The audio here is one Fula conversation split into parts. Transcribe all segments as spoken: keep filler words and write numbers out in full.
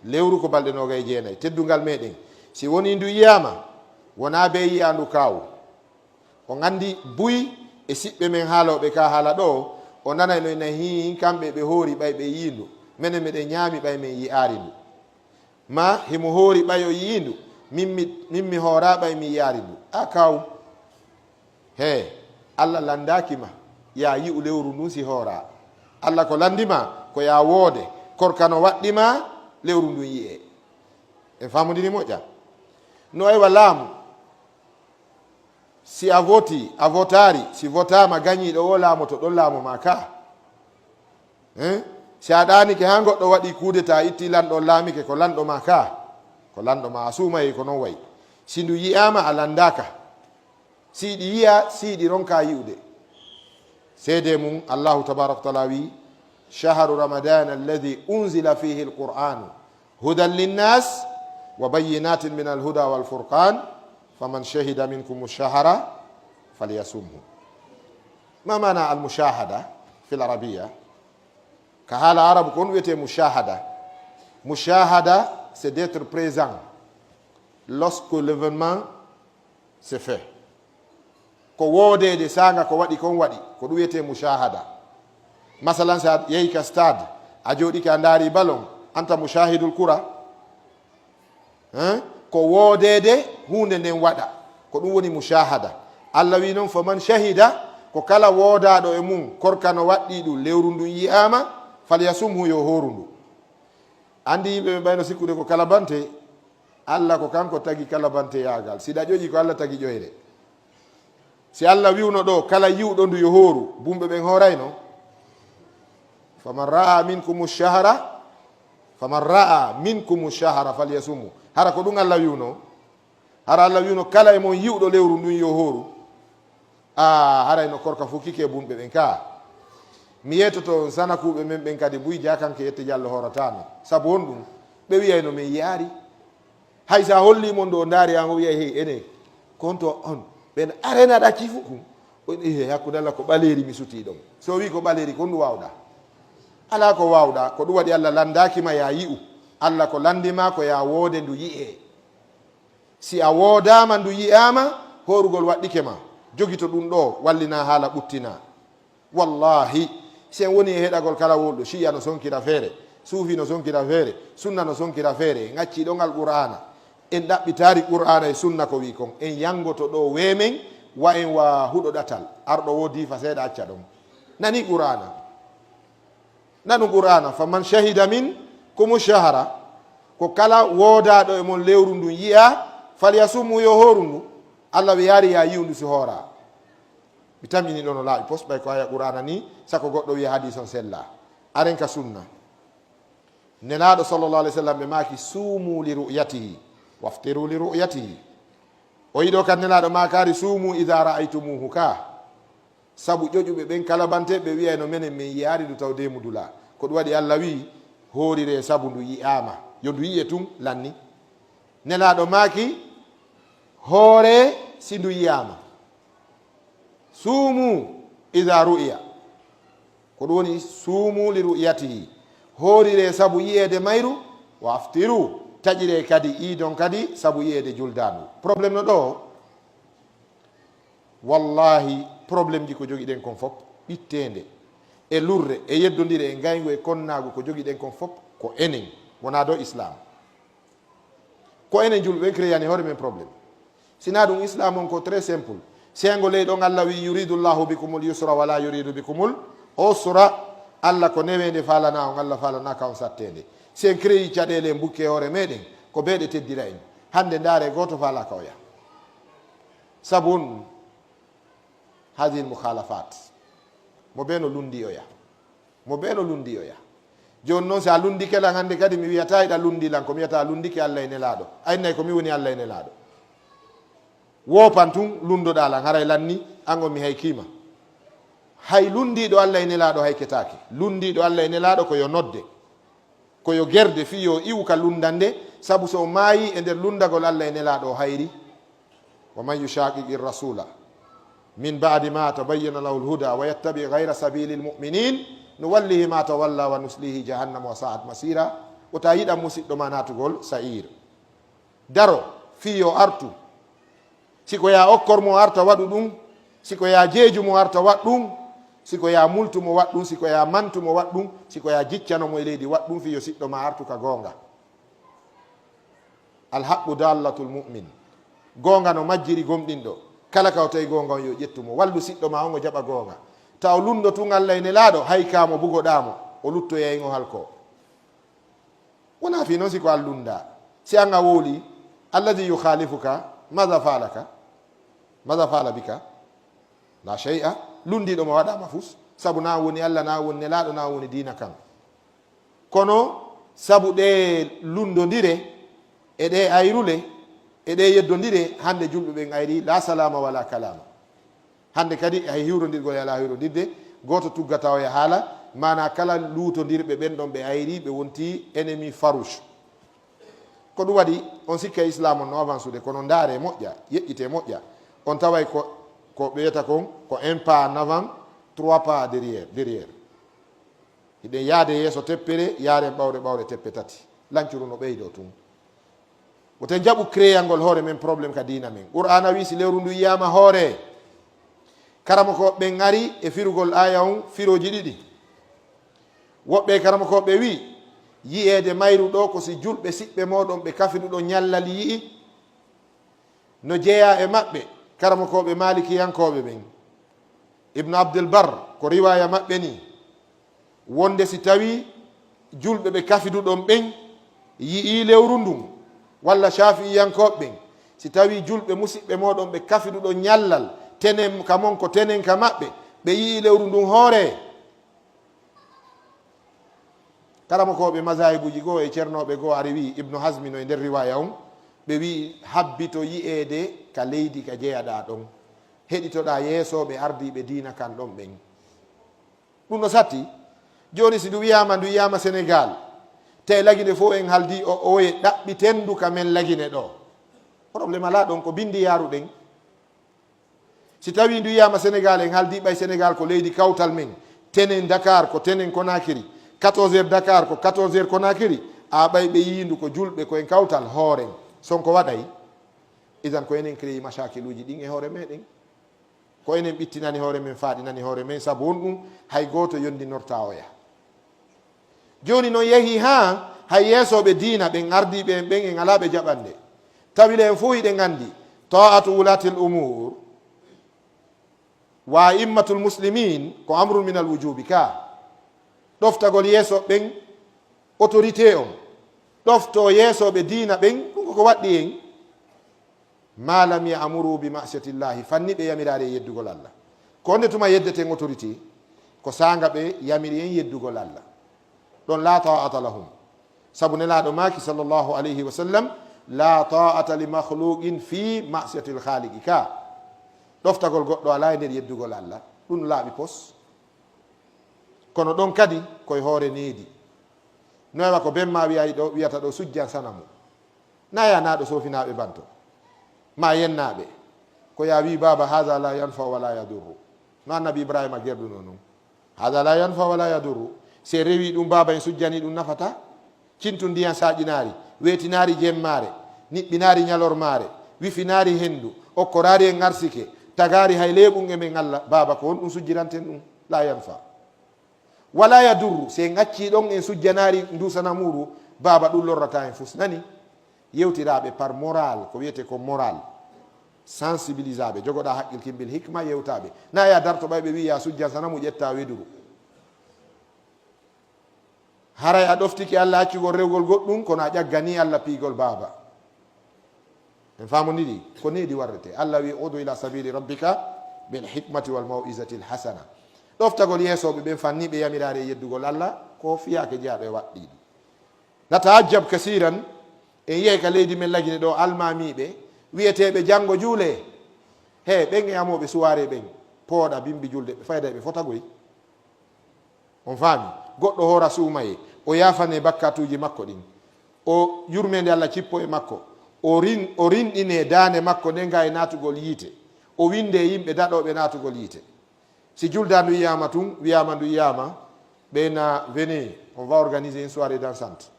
Lewru ko balɗe noogay e jeenay. Teddungal meɗen, si wonii ndu yiyaama, wonaa bee yi'aandu kaaw. O nganndi buy e siɓɓe men haalooɓe ka haala ɗoo, o nanay no ina hii kamɓe ɓe hoori ɓay ɓe yi'ii ndu. Menen meɗen ñaami ɓay men yi'aari ndu. Ma himo hoori ɓay o yi'ii ndu, min mi, min mi hooraa ɓay mi yi'aari ndu. A kaaw. Hee, Alla lanndaaki ma, yaa yi'u lewru ndun si hooraa. Alla ko lanndi ma, ko yaa woode, korka no waɗɗi ma lewru ndun yi'ee. En faamondiri moƴƴa? No aywa laamu, si a voti, a votaari, si votaama gañiiɗo o laamoto ɗon laamu maa ka. Hein? Si a ɗaanike haa goɗɗo waɗi kudeta, itti lanɗo on laamike, ko lanɗo maa ka. Ko lanɗo maa, a suumayee ko non wayi. Si ndu yi'aama, a lanndaaka. Si ɗi yi'a, si ɗi ronka yi'ude. Seedee mum, Allaahu tabaaraka wa taala wi'i, شهر رمضان الذي أنزل فيه القرآن هدى للناس وبينات من الهدى والفرقان فمن شهد منكم الشهر فليصمه. ما معنى المشاهدة في العربية؟ Ka haala arabu, ko on wiyetee mushahada. Mushahada, c'est d'être présent lorsque l'événement se fait. Ko woodeede saanga ko waɗi kon waɗi, ko ɗum wiyetee mushahada. Masalan, si a yehi ka stade, a jooɗike a ndaari ballon, anta mushahidul kura. Hein? Ko woodeede huunde nden waɗa, ko ɗum woni mushahada. Allah wi non, faman shahida, ko kala woodaaɗo e mum korka no waɗɗii ɗum, lewru ndun yi'aama, falyasumhu, yo hooru ndu. Anndi yimɓe ɓe ɓayno sikkude ko kalabante, Allah ko kanko tagi kalabanteyaagal. Si ɗa ƴoƴi ko Allah tagi ƴoyre. Si Allah wi'uno ɗo, kala yi'uɗo ndu yo hooru, bumɓe ɓen hoorayno? Faman ra'a minkumu shahra, faman ra'a minkumu shahra falyasumhu. Hara ko ɗum Allah wi'uno? Hara Allah wi'uno kala e mon yi'uɗo lewru ndun yo hooru? A, haray no korka fukki ke bumɓe ɓen ka. Mi yetoto on sanakuuɓe men ɓen kadi buy jaakanke yette Jallo hoorataa no. Sabu honɗum? Ɓe wi'ayno men yi'aari. Hay sa holli mon ɗo, ndaari an, o wi'ay, hey, ene, konto on, ɓen arena ɗa cifu kun. O wi'i, hey, hakkunde Allah ko ɓaleeri mi sutii ɗon. So o wi'i ko ɓaleeri, ko honɗum waawɗa? Alaa ko waawɗa, ko ɗum waɗi Allah lanndaaki ma ya yi'u. Allah ko lanndi ma ko ya woode ndu yi'ee. Si a woodaama ndu yi'aama, hoorugol waɗɗike ma. Jogito ɗum ɗo, wallinaa haala ɓuttinaa. Wallaahi, si en woni e heɗagol kala wolɗo, Shiya no sonkira feere, Suufi no sonkira feere, Sunna no sonkira feere, en accii ɗon Alqur'aana, en ɗaɓɓitaari Qur'aana e Sunna ko wi'i kon, en yanngoto ɗo weemen, wa en wa huɗo ɗatal, arɗo wo diifa seeɗa acca ɗon. Nanii Qur'aana. Nanu Qur'aana, faman shahida minkumu shahra, ko kala woodaaɗo e mon lewru ndun yi'a, falyasumhu, yo hooru ndu. Allah wi yaari ya yi'u ndu si hooraa. Mi tamƴini ɗo no laaɓi pos, ɓay ko aya Qur'aana ni, sako goɗɗo wi'a hadiis on sellaa. Aren ka sunna. Nelaaɗo sallallahu alayhi wa sallam ɓe maaki, suumu li ru'yatihi, waftiru li ru'yatihi. O yiɗo kan Nelaaɗo maakaari, suumu idha ra'aytumuhu ka. Sabu ƴoƴuɓe ɓen kalabante, ɓe wi'ayno menen min yi'aari ndu taw deemu dula. Ko ɗum waɗi Allah wi'i, hoorire sabu ndu yi'aama. Yo ndu yi'e tun, lanni. Nelaaɗo maaki, hoore si ndu yi'aama. Suumu idha ru'iya. Ko ɗum woni suumu li ru'yatihi. Hoorire sabu yi'eede mayru, wa aftiru. Taƴire kadi iidon kadi sabu yi'eede juldaandu. Problème no ɗo. Wallahi, problème ji ko jogiɗen kon fop, ɓitteende, e lurre, e yeddondire, e ngayngu, e konnaagu, ko jogiɗen kon fop, ko enen, wonaa do Islam. Ko enen julɓe ɓen créé ani hoore men problème. Sinaa ɗum Islam on ko très simple. Seengo leyɗon Allah wi, yuridu Allahu bikumul yusra wala yuridu bikumul usra. Allah ko neweende faalana on, Allah faalana ka on satteende. Si en créé caɗeele en bukke hoore meɗen, ko beeɗe teddira en. Hannde ndaare gooto faalaaka oya. Sabu on, hadhihi mukhalafat. Mo bee no lundi oya. Mo bee no lundi oya. Jooni noon, si a lundike lan hannde kadi, mi wiyataa iɗa lundi lan, ko mi wiyata a lundike Allah e Nelaaɗo. A innay ko mi woni Allah e Nelaaɗo. Woopan tun, lundoɗaa lan, haray lanni, an on mi hay kiima. Hay lundiiɗo Allah e Nelaaɗo hay ketaake. Lundiiɗo Allah e Nelaaɗo ko yo nodde. Ko yo gerde fii yo iwu ka lundande, sabu so o maayi e nder lundagol Allah e Nelaaɗo o hayri. Wa man yushaqiqi rasula min ba'di ma tabayyana lahu al-huda wa yattabi ghayra sabili al-mu'minin nuwallihi ma tawalla wa nuslihi jahannama wa sa'at masira. Wota yiɗan musiɗɗo ma naatugol sa'ir. Daro fii yo artu. Si ko yaa okkor mo arta, waɗu ɗum. Si ko yaa jeeju mo arta, waɗ ɗum. Si ko yaa multu mo, waɗ ɗum. Si ko yaa mantu mo, waɗ ɗum. Si ko yaa jiccano mo e leydi, waɗ ɗum fii yo siɗɗo ma artu ka goonga. Alhaqqu dallatul mu'min. Goonga no majjiri gomɗinɗo. Kala ka o tawi goonga on, yo ƴettu mo. Wallu siɗɗo ma on, o jaɓa goonga. Taw lunndo tun Alla e Nelaaɗo, hay ka mo bugoɗaa mo, o luttoyay, o halkoo. Wonaa fii non si ko an lunndaa. Si an a wowlii, alladhi yukhalifuka, madha fa'alaka? Madha fa'ala bika? La shay'a. Lunndiiɗo ma waɗaa ma fus. Sabu na woni Alla, na woni Nelaaɗo, na woni diina kan. Kono sabu ɗee lunndondire, e ɗee ayrule, e ɗee yeddondire, hannde julɓe ɓen ayri, la salama wala kalama. Hannde kadi hay hiwrondirgol e alaa hiwrondirde, gooto tuggata oya haala, maanaa kala luutondirɓe ɓen ɗon ɓe ayri, ɓe wonti ennemi farouche. Ko ɗum waɗi, on sikka Islam on no avancude, kono ndaare moƴƴa, yeƴƴite moƴƴa, on taway ko, ko ɓe wiyata kon, ko un pas en avant, trois pas derrière, derrière. Hiɗen yaade yeeso teppere, yaaren ɓawre, ɓawre teppe tati. Lancuru no ɓeydoo tun. Woten jaɓu créeyangol hoore men problème ka diina men. Qur'aana wi'i si lewru ndu yiyaama hoore. Karamokooɓe ɓen ari e firugol aaya on firooji ɗiɗi. Woɓɓe e karamokooɓe wi'i, yi'eede mayru ɗoo ko si julɓe siɓɓe mooɗon ɓe kafiduɗon ñallal yi'i. No jeyaa e maɓɓe, karamokooɓe maalikiyankooɓe ɓen. Ibnu Abdul Bar, ko riwaaya maɓɓe nii, wonde si tawii julɓe ɓe kafiduɗon ɓen yi'ii lewru ndun, walla Shaafi'iyankooɓe ɓen, si tawii julɓe musiɓɓe mooɗon ɓe kafiduɗon ñallal, tenen ka mon ko tenen ka maɓɓe, ɓe yi'ii lewru ndun hoore. Karamokooɓe mazaahibuuji goo e cernooɓe goo ari wi'i, Ibnu Hazmi no e nder riwaaya on, ɓe wi'i, habbito yi'eede ka leydi ka jeyaɗaa ɗon. Heɗitoɗaa yeesooɓe ardiiɓe diina kan ɗon ɓen. Ɗum no satti. Jooni si ndu wiyaama, ndu yiyaama Senegaal, tawi Lagine fof en haaldi o, oye ɗaɓɓitenndu ka men Lagine ɗoo. Problème alaa ɗon, ko binndi yaaruɗen. Si tawii ndu yiyaama Senegaal, en haaldi ɓay Senegaal ko leydi kawtal men, tenen Dakar ko tenen Conakry, quatorze heures Dakar ko quatorze heures Conakry, a ɓay ɓe yiindu ko julɓe, ko en kawtal hooren. Sonko waɗay? Idan ko enen créé mashakiluuji ɗin e hoore meɗen. Ko enen ɓittinani hoore men, faaɗinani hoore men, sabu on ɗum hay gooto yondinortaa oya. Jooni non yehii haa hay yeesooɓe diina ɓen, ardiiɓe en ɓen, en alaa ɓe jaɓande. Tawi le en fof hiɗen anndi, ta'atu wulatil umuur wa a'immatul muslimin ko amrun minal wujubi ka. Ɗoftagol yeeso ɓen, autorité on, ɗoftoo yeesooɓe diina ɓen, ɗum ko ko waɗɗi en. Ma lam ya'muru bi ma'siyatillahi, fanni ɓe yamiraare e yeddugol Alla. Ko honde tuma yeddeten autorité? Ko saanga ɓe yamiri en yeddugol Alla. Ɗon la ta'ata lahum. Sabu Nelaaɗo maaki, sallallahu alayhi wa sallam, la ta'ata li makhluqin fi ma'siyatil khaliqi ka. Ɗoftagol goɗɗo alaa e nder yeddugol Alla. Ɗum laaɓi pos. Kono ɗon kadi koye hoore needi. No wayi ko ben ma wi'ay ɗo, wiyata ɗo sujjan sanamu. Na ya na ɗo soofinaaɓe banto. Ma yennaaɓe. Ko ya wi baaba, "Haza la yanfa wa la yadurru." No annabi Ibrahima gerɗuno non. "Haza la yanfa wa la yadurru." Se rewi ɗum baaba en sujjani ɗum nafata. Cintu ndiyan saaƴinaari, weetinaari jemmaare, niɓɓinaari ñalormaare, wifinaari hendu, okkoraari en arsike, tagaari hay leeɓum e men Alla, baaba ko honɗum sujjiranten ɗum? La yanfa. Wala yadurru, si en accii ɗon en sujjanaari ndu sanamuuru, baaba ɗum lorrataa en fus. Nani? Yewtiraaɓe par moral, ko wiyetee ko moral. Sensibilisaaɓe, jogoɗaa haqqil kin bil hikma, yewtaaɓe. Na ya darto ɓay ɓe wi'i ya sujjan sanamu ƴetta weduru. Haray a ɗoftike Alla accugol rewgol goɗɗum, kono a ƴagganii Alla piigol baaba. En faamondiri, ko needi warrete. Alla wi, "Udu ila sabili rabbika bil hikmati wal mau'izati al hasana." Ɗoftagol yeesooɓe ɓen fanni ɓe yamiraare e yeddugol Alla, ko fiyaake jeyaaɗo e waɗɗii ɗum. Nataajjab kasiran, en yi'ay ka leydi men Lagine ɗo almaamiiɓe, wi'eteeɓe janngo juulee. He, ɓen e amooɓe suwaaree ɓen, pooɗa bimbi julde, ɓe fayda e ɓe fota goy. On faami? Goɗɗo hoora suumayee, o yaafanee bakkatuuji makko ɗin. O yurmeende Alla cippo e makko. O rin-, o rinɗinee daande makko nden ga e naatugol yiite. O winndee yimɓe daɗooɓe naatugol yiite. Si julda ndu yiyaama tun, wiyaama ndu yiyaama, ɓe na, "Venez, on va organiser une soirée dansante."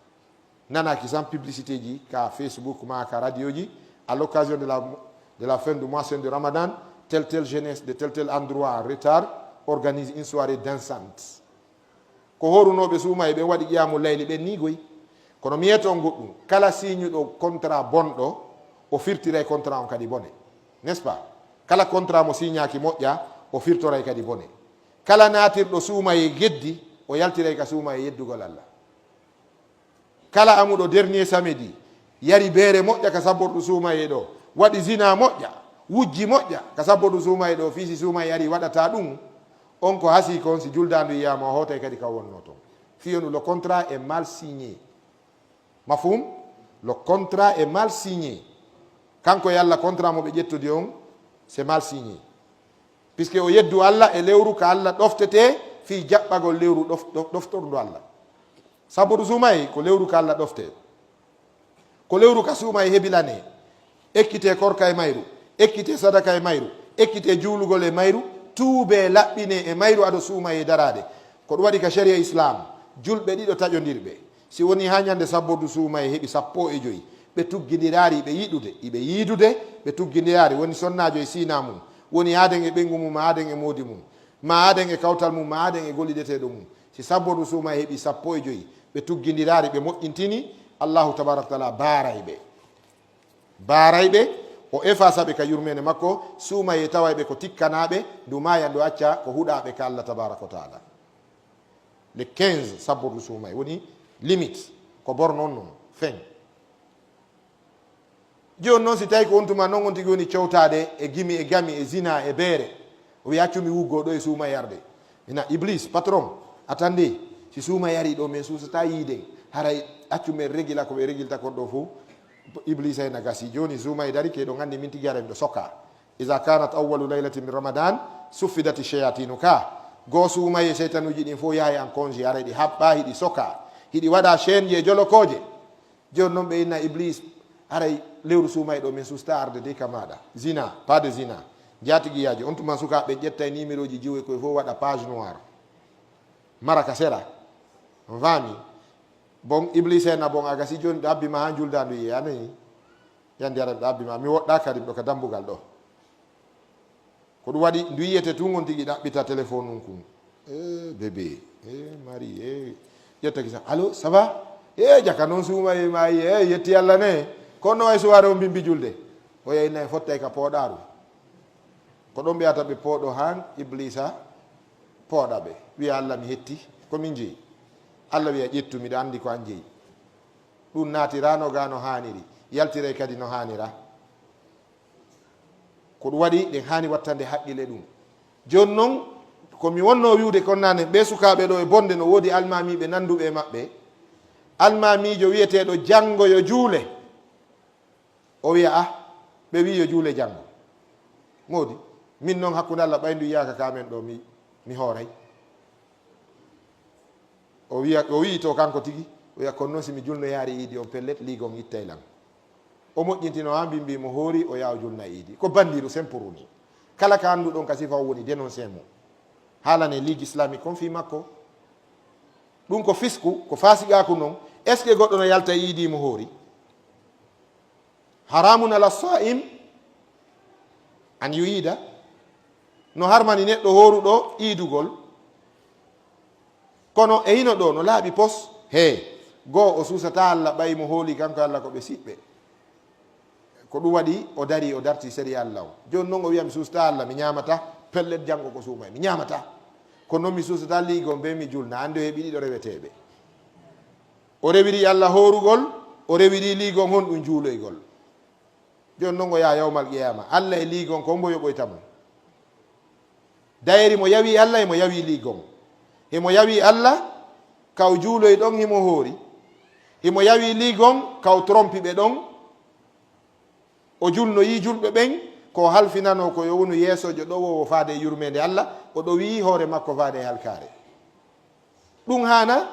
Nanaaki sam publicité ji ka Facebook ma ka radio ji, à l'occasion de la, de la fin du mois saint de Ramadan, telle telle jeunesse de tel tel endroit en retard organise une soirée dansante. Ko horunooɓe suumaye ɓen waɗi qiyaamu layli ɓen ni goy. Kono mi yeto on goɗɗum, kala siñuɗo contrat bonɗo, o firtiray contrat on kadi bone, n'est-ce pas? Kala contrat mo siñaaki moƴƴa, o firtoray kadi bone. Kala naatirɗo suumaye geddi, o yaltiray ka suumaye yeddugol Allah. Kala amuɗo dernier samedi, yari beere moƴƴa ka sabbordu suumaye ɗo, waɗi zina moƴƴa, wujji moƴƴa ka sabbordu suumaye ɗo, fii si suumaye ari waɗata ɗum, on ko hasii kon, si juldaandu yiyaama, o hootay kadi ka wonno ton. Fii on le contrat est mal signé. Mafhum? Le contrat est mal signé. Kanko e Allah, contrat mo ɓe ƴettodi on, c'est mal signé. Puisque o yeddu Allah e lewru ka Allah ɗoftete fii jaɓɓagol lewru ɗof-, ɗof-, ɗoftordu Allah. Sabbordu suumaye ko lewru ka Allah ɗofte. Ko lewru ka suumaye hebilane. Ekkite korka e mayru, ekkite sadaka e mayru, ekkite juulugol e mayru, tuube laɓɓine e mayru ado suumaye daraade. Ko ɗum waɗi ka sharia Islam, julɓe ɗiɗo taƴondirɓe, si woni haa ñande sabbordu suumaye heɓi sappo e joy, ɓe tuggindiraari iɓe yiɗude, iɓe yiidude, ɓe tuggindiraari, woni sonnaajo e siina mum, woni aaden e ɓeyngu mum, aaden e moodi mum, ma aaden e kawtal mum, ma aaden e gollideteeɗo mum. Si sabbordu suumaye heɓi sappo e joy, ɓe tuggindiraari, ɓe moƴƴintini, Allahu tabaaraka wa taala baaray ɓe. Baaray ɓe, o efasa ɓe ka yurmeende makko, suumaye taway ɓe ko tikkanaaɓe, ndu maayan ndu acca ko huɗaaɓe ka Allah tabaaraka wa taala. Le quinze sabbordu suumaye woni limite, ko bor non non, fin. Jooni noon, si tawi ko on tuma noon on tigi woni cowtaade e gimi e gami e zina e beere, o wiya, "Accu mi wuggo ɗo e suumaye arde." Ina Iblis, patron, attendez, si suumaye ari ɗo, min suusata yiiden, haray accu min regila ko ɓe regilta kon ɗo fof. Iblis ay na gasi. Jooni suumaye dari ke ɗo nganndi min tigi haray miɗo soka. Iza kanat awwalu laylatin min Ramadan, suffidati shayatinu ka. Goo suumaye seytanuuji ɗin fof yahay en congé, haray ɗi haɓɓa, hiɗi soka, hiɗi waɗa chaîne e jolokooje. Jooni noon ɓe inna Iblis, haray lewru suumaye ɗo min susta arde dey ka maaɗa. Zina, pas de zina. Njaatigiyaaji, on tuma sukaaɓe ƴettay numéroji jiwoy koye fof waɗa page noire. Mara ka sera. On faami? Bon, Iblis en a bon a gasi jooni ɗo abbi ma haa njuldaandu yiye, a nani? Yandi ara ɗo abbi ma, mi woɗɗa kadi ɗo ka dambugal ɗo. Ko ɗum waɗi, ndu yiyete tun on tigi ɗaɓɓita téléphone on kun. Eh, bébé, eh, mari, eh. Ƴetta kisa, "Allô, ça va?" Eh, jaka noon suuma e maayi, eh, yetti Allah ne. Kono ay suwaare on bimbi julde. O yayna e fottay ka pooɗaaru. Ko ɗon ɓe ata ɓe pooɗo haan Iblisa pooɗa ɓe. Wiya, "Allah, mi hetti. Ko min jeyi?" Allah wiya, "Ƴettu, miɗo anndi ko an jeyi." Ɗum naatiraano ga no haaniri. Yaltiray kadi no haanira. Ko ɗum waɗi ɗen haani wattande haqqille ɗum. Jooni noon, ko mi wonnoo wi'ude kon naane, ɓee sukaaɓe ɗo e bonde no woodi almaamiiɓe nannduɓe e maɓɓe. Almaamiijo wi'eteeɗo janngo yo juule. O wi'a, "Ah, ɓe wi'i yo juule janngo." Moodi, min noon hakkunde Allah ɓayndu yiyaaka ka amen ɗo, mi, mi hooray. O wiya, o wi'i to kanko tigi, o wiya, "Kono noon si mi julnoyaari iidi on pellet, liigo on ittay lan." O moƴƴintino haa mbimbi mo hoori, o yaha o julna iidi. Ko banndiru sempuru ni. Kala ka annduɗon ka sifa o woni, dénoncez mo. Haalane Ligue Islamique kon fii makko. Ɗum ko fisku, ko faasiqaaku noon. Est-ce que goɗɗo no yalta iidi mo hoori? Haramun ala sa'im an yu'ida. No harmani neɗɗo hooruɗo iidugol. Kono e hino ɗo no laaɓi pos, he, goo o suusata Allah ɓay mo hooli kanko Allah ko ɓe siɓɓe. Ko ɗum waɗi o dari, o darti sariya Allah o. Jooni noon o wiya, "Mi suusata Allah, mi ñaamata, pellet janngo ko suumay, mi ñaamata. Kono noon mi suusata liigo on be mi julna, annde o heɓi ɗiɗo reweteeɓe." O rewiri Allah hoorugol, o rewiri liigo on honɗum juuloygol. Jooni noon o yaha yawmal qiyaama, Allah e liigo on ko mbo yoɓoyta mo. Dayri mo yawi Allah, himo yawi liigo on. Himo yawi Allah, ka o juuloy ɗon himo hoori. Himo yawi liigo on, ka o trompi ɓe ɗon. O julnoyi julɓe ɓen, ko o halfinanoo ko yo wonu yeesoojo ɗowoowo faade e yurmeende Allah, o ɗowi hoore makko faade e halkaare. Ɗum haana,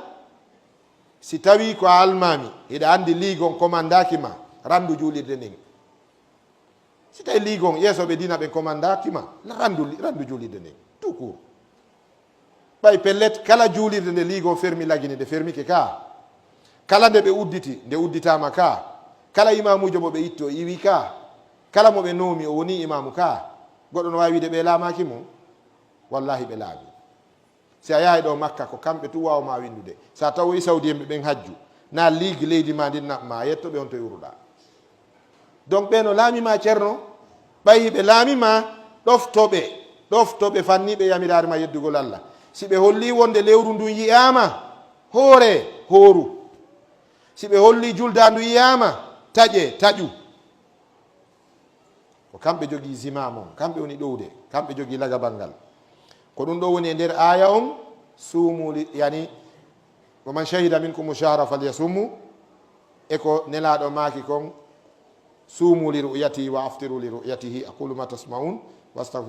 si tawii ko a almaami, hiɗa anndi liigo on komandaaki ma, ranndu juulirde nden. Si tawii liigo on, yeesooɓe diina ɓen komandaaki ma, ranndu, ranndu juulirde nden, tout court. Ɓay pellet, kala juulirde nde liigo on fermi lagine, nde fermike ka, Kala nde ɓe udditi, nde udditaama ka. Kala imaamuujo mo ɓe itti, o iwi ka. Kala mo ɓe noomi, o woni imaamu ka. Goɗɗo no waawi wiide ɓe laamaaki mo? Wallahi ɓe laami. Si a yahay ɗo Makka, ko kamɓe tu waawa ma winndude. Sa tawoyi Saudi en ɓe ɓen hajju, na ligue leydi ma ndin naɓ ma, a yetto ɓe on to iwruɗa. Donc ɓe no laami ma, Ceerno, ɓay hiɓe laami ma, ɗofto ɓe, ɗofto ɓe fanni ɓe yamiraari ma yeddugol Allah. Si ɓe holli wonde lewru ndun yi'aama, hoore, hooru. Si ɓe holli juldandu yi'aama, taƴe, taƴu. Ko kamɓe jogii zimam on, kamɓe woni ɗowde, kamɓe jogii lagabal ngal. Ko ɗum ɗo woni e nder aaya on, suumu li, yani, "Wa man shahida minkumu shahra falyasumhu", e ko Nelaaɗo maaki kon, "Suumu li ru'yatihi wa aftiru li ru'yatihi, aqulu ma tasma'un, wa astaghfiru."